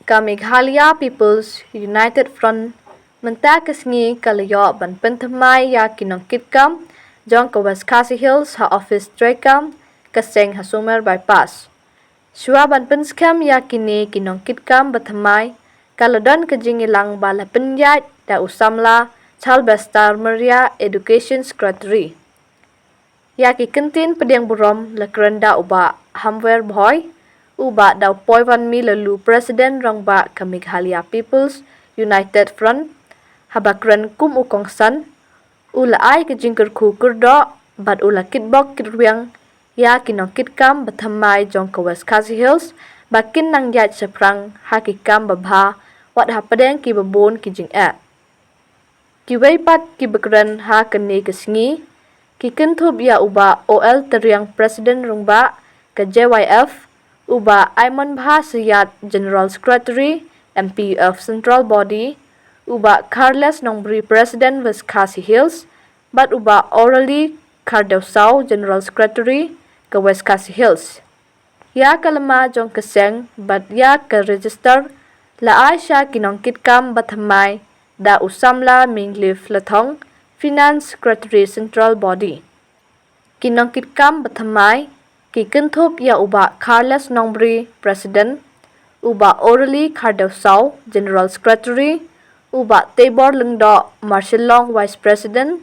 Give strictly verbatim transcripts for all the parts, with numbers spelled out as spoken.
Ka Meghalaya People's United Front mynta ka sngi ka la ïoh ban pynthymmai ïa ki nongkitkam jong ka West Khasi Hills ha office treikam ka seng ha Sumer Bypass. Shuwa ban pynskhem ïa kine ki nongkitkam bathymmai, ka la don ka jingïalang ba la pynïaid da u samla Charlbester Maria, Education Secretary. Ïa ki kyntien pdiang burom la kren da u Bah Hamwer Bhoi, u Bah Dawpoiwanmi Laloo, President Rangbah ka Meghalaya People's United Front, haba kren kum u kongsan, u la ai ka jingkyrkhu kyrdoh bad u la kitbok kitrwiang ïa ki nongkitkam bathymmai jong ka West Khasi Hills ba kin nang ïaid shaphrang ha ki kam babha wat hapdeng ki babun ki jingeh. Kiwei pat ki bakren ha kane ka sngi ki kynthup ïa u Bah O L Tariang, President Rangbah ka J Y F, u Bah Aimonbha Shayad, General Secretary, M P U F Central Body, u Bah Carles Nongbri, President West Khasi Hills, bad u Bah Orally Khardewsaw, General Secretary ka West Khasi Hills. Ïa ka lama jong ka seng bad ïa ka register la ai sha ki nongkitkam bathymmai da u samla Minglif Lathong, Finance Secretary Central Body. Ki nongkitkam bathymmai ki kynthup ïa u Bah Carles Nongbri, President, u Bah Orally Khardewsaw, General Secretary, u Bah Teibor Lyngdoh Marshillong, Vice President,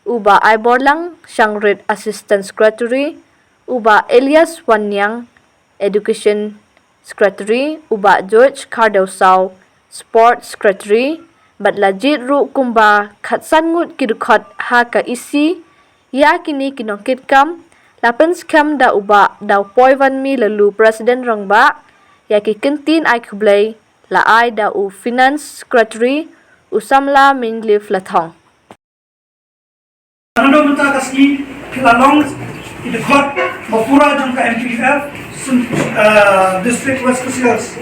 u Bah Aiborlang Shangrit, Assistant Secretary, u Bah Elias Wanniang, Education Secretary, u Bah George Khardewsaw, Sport Secretary, bad la jied ruh kumba khatsan ngut ki dkhot ha ka E C. Ïa kine ki nongkitkam la pynskhem da u Bah Dawpoiwanmi Laloo, President Rangbah, ïa ki kyntien ai khublei la ai da u Finance Secretary, u samla Minglif Lathong. Naduh mynta ka sngi ki la long ki dkhot ba pura jong ka M P U F, sun, eh, District West Khasi Hills.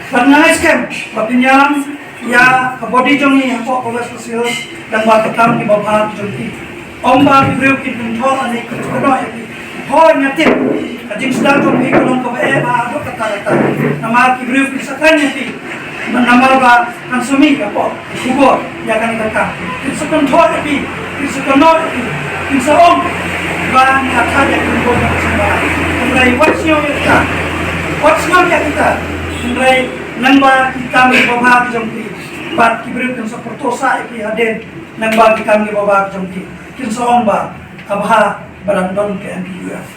Bad nga ngeit skhem ba phin ïalam ïa ka body jong ngi hapoh ka West Khasi Hills lyngba ki kam kiba bha ki jong ki. Ym ba ki briew kin kynthoh lane kin kynnoh ïa ki. Hooid, nga tip ka jingsdang jong phi ka long kaba eh bha haduh katta katta. Namar ki briew kin sa kren ïa phi. Namar ba kan sa mih hapoh khubor ïa kane ka kam. Kin sa kynthoh ïa phi, kin sa kynnoh ïa phi, kin sa ong ba ngi la thait ïa ki khubor jong ka seng bha. Hynrei wat sngew ïa kita, wat sngew ïa kita. Hynrei lyngba ki kam kiba bha ki jong phi, bad ki briew kin sa pyrthuh sah ïa phi hadien lyngba ki kam kiba bha ki jong phi. Kin sa ong ba ka bha ba dang don ka M P U F.